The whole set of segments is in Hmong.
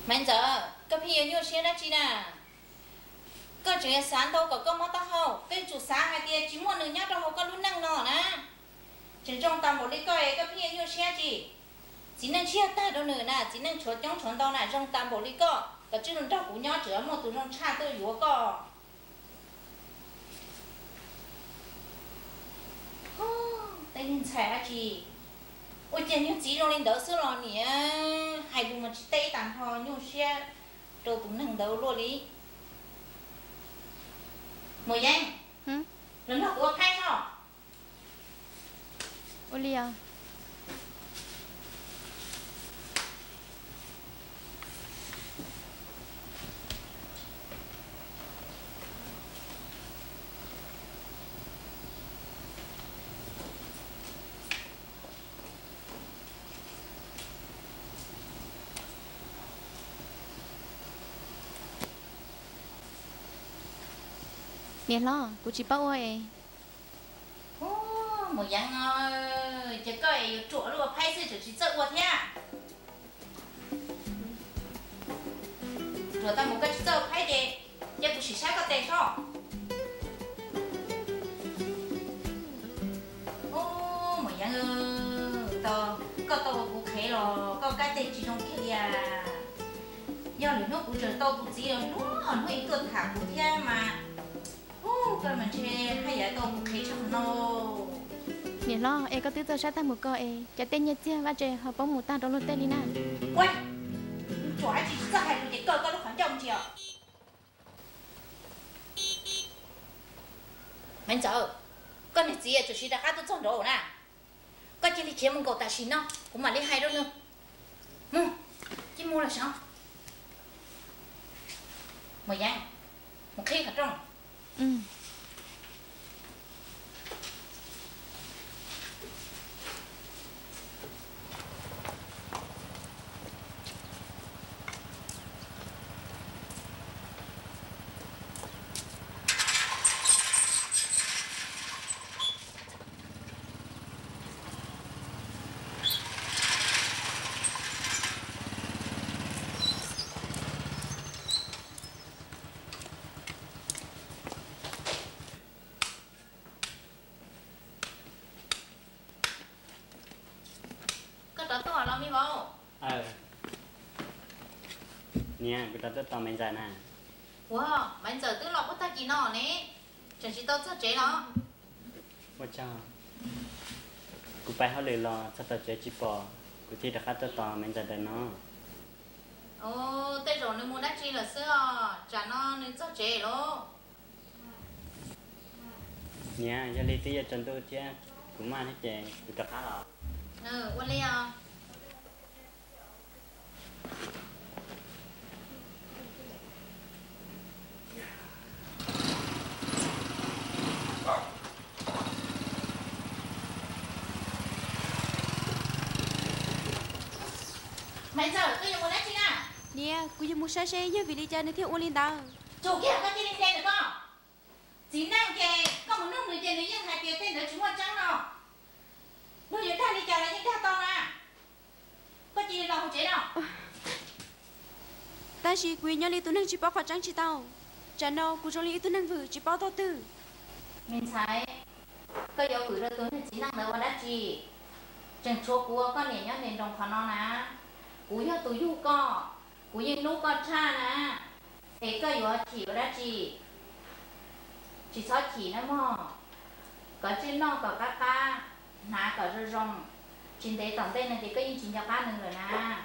Maiv Ntxawm, koj pheej yuav nyuaj siab dab tsi na? Koj tseem yuav xav ntau kom koj mob taub hau, koj yuav tsum xav hais tias tsis muaj nws nyob rau hauv koj lub neej no na. Tseem zoo tas npaum li koj es koj pheej yuav nyuaj siab tsi? Txiv neej tshiab tag rau nws na, txiv neej tshuav coob tshuav ntau na, zoo tas npaum li koj, koj tsis nrog kuv nyob tseem muaj tus zoo tshaj tuaj yuav koj. Tej niag ntxhais dab tsi, ua cas nyuag txiv zoo li ntawd xwb los niam, hais lus mas tsis teb tas nrho, nyuaj siab rau tus neeg ntawd luaj li. Maum Yeeb, los nrog kuv ua phaib os. Ua li os. Niam hlob, kuv tsis paub ua es. Maum Yeeb, ces koj es yuav ruam lub ua phaib xwb tseem tsis txawj ua thiab. Ruam tau mus koj tsis txawj ua phaib ces cia kuv sim saib koj tes soj. Maum Yeeb, koj tau ua kuv qhev los koj kab tes tsis zoo kiag li as. Yog lwm hnub kuv tseem tau tus txiv los hnub hnub ib tuaj tham kuv thiab mas, ub, koj mas ntshe haj yam tau ua kuv qhev tshaj no. Niam hlob, es koj twb txawj saib tag mus koj es cov tej nyiaj txiag vaj tse ho poob mus tag rau luag tej li na. Ua, tsuas dab tsi tsis txawj hais lus ces kaw koj lub qhov ncauj mus tsis os. Maiv Ntxawm, koj niag txiv tseem tsis rov qab tuaj txog nraud na. Koj cia li khiav mus nkaum tam sim no kuv mam li hais rau nws. Mus, cia mus los sav. Maum Yeeb, mus qhib qhov rooj. Koj rov tuaj los me vauv? Niam, kuv rov tuaj tos Maiv Ntxawm na. Ua, Maiv Ntxawm twb los puag tag kis no ne, tseem tsis tau txog tsev los? Ua tsaug, kuv pais hauj lwm los txog tom tsev tsis pom, kuv thiaj rov qab tuaj tos Maiv Ntxawm ntawm no. Ua, tej zaum nws mus dab tsi lawm xwb os, tsam no nws txog tsev lauj. Niam, yog li twb yuav tsaus ntuj thiab, kuv maj thiab ces kuv rov qab los. Ua li os. Maiv Ntxawm, koj yuav mus dab tsi na? Niam, kuv yuav mus saib seb yog vim li cas nws thiaj ua li ntawd. Tsum kiag, koj cia li ntsia ntawm koj. Txiv neej ces koj mus nug nws ces nws yeej hais tias tej ntawd tsis muaj tseeb no. Luag yuav dag li cas los yeej dag tau na. Koj cia li los hauv tsev no. Tab sis kuv yuav nyob li tus neeg tsis paub qhov tseeb tsis tau. Tsam no kuv zoo li ib tug neeg vwm tsis paub tog twg. Me ntxhais, koj yuav vwm rau tus niag txiv neej ntawd ua dab tsi? Tseem tshuav kuv ua koj niam nyob nram nroog qhov no na. Kuv yog tus yug koj, kuv yeej hlub koj tshaj na. Es koj yuav chim ua dab tsi? Tsis txhob chim nawb mog. Kov tswj noj kom qab qab, hnav kom zoo zoo. Tsis ntev tom ntej no ces koj yeej tsis nco qab nws lawm na.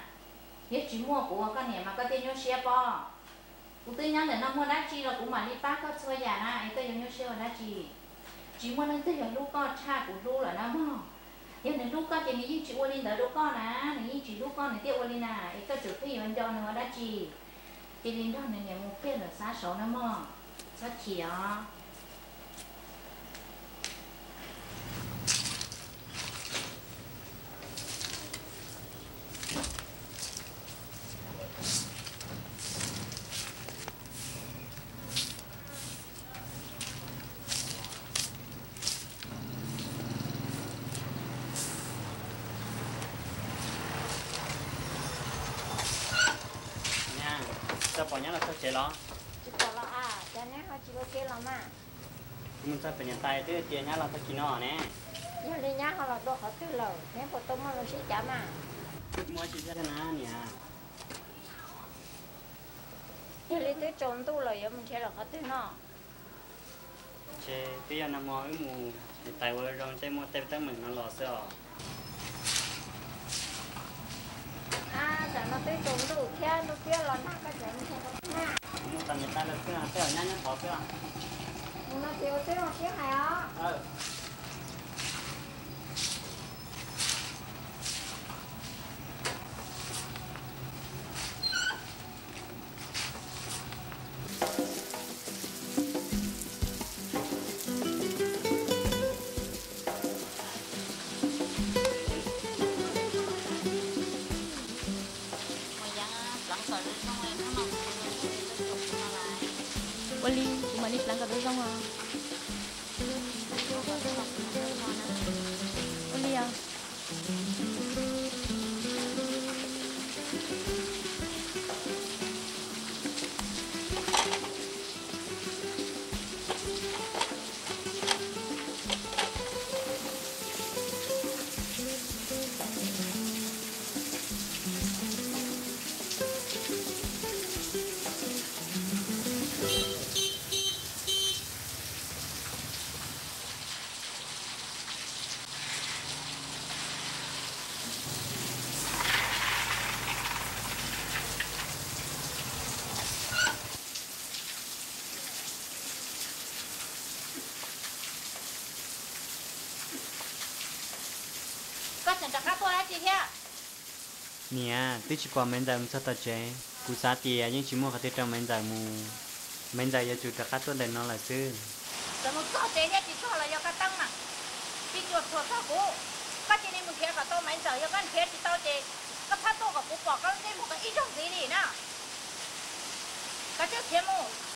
Yog tsis muaj kuv ua koj niam mas koj thiaj nyuaj siab pob. Kuv twb nyob ntawm no muaj dab tsi los kuv mam li pab koj txhua yam na, es koj yuav nyuaj siab ua dab tsi? Tsis muaj leej twg yuav hlub koj tshaj kuv hlub lawm na mog. Yog nws hlub koj ces nws yeej tsis ua li ntawd rau koj na, nws yeej tsis hlub koj nws thiaj ua li na, es koj tseem pheej yuav nco nws ua dab tsi? Cia li nrog nws niam mus kiag lawm xab saud na mog, txhob chim os. Tsis pom nyab los txog tsev los? Tsis pom los as, cas neb ho tsis ua ke los mas? Kuv mus txog pem niam tais twb tias nyab los tag kis no ne. Yog li nyab ho los dua qhov twg lawm, neb puas tau muaj lub siab cav mas? Muaj tsis thiab na niam. Yog li twb tsaus ntuj lawm yuav mus nrhiav lawm qhov twg no? Ces twb yog nag hmo wb mus niam tais ua zoo tej muaj tej teeb meem no los xwb os. Tam no twb tsaus ntuj thiab ntuj tiab los nag koj tseem mus nrhiav qhov twg na? Mus tom niam tais lawv xwb, tej zaum nyab nyob tod xwb. Mus no ces ua tib zoo sib hais os. Ua li kuv mam li pleev kom tau zoo os. Ua li os. Koj tseem rov qab tuaj dab tsi thiab? Niam, twb tsis pom Maiv Ntxawm mus txog tom tsev, kuv xav tias yeej tsis muaj qhov twg rau Maiv Ntxawm mus, Maiv Ntxawm yuav tsum rov qab tuaj ntawm no lawm xwb. Txawm mus txog tsev thiab tsis txog los yog koj teeb meem, pib cuag txhuam txog kuv. Koj cia li mus nrhiav kom tau Maiv Ntxawm, yog koj nrhiav tsis tau ces koj txhob tuaj kom kuv pom koj lub ntsej muag kom ib zaug ntxiv li na. Koj txhob khiav mus.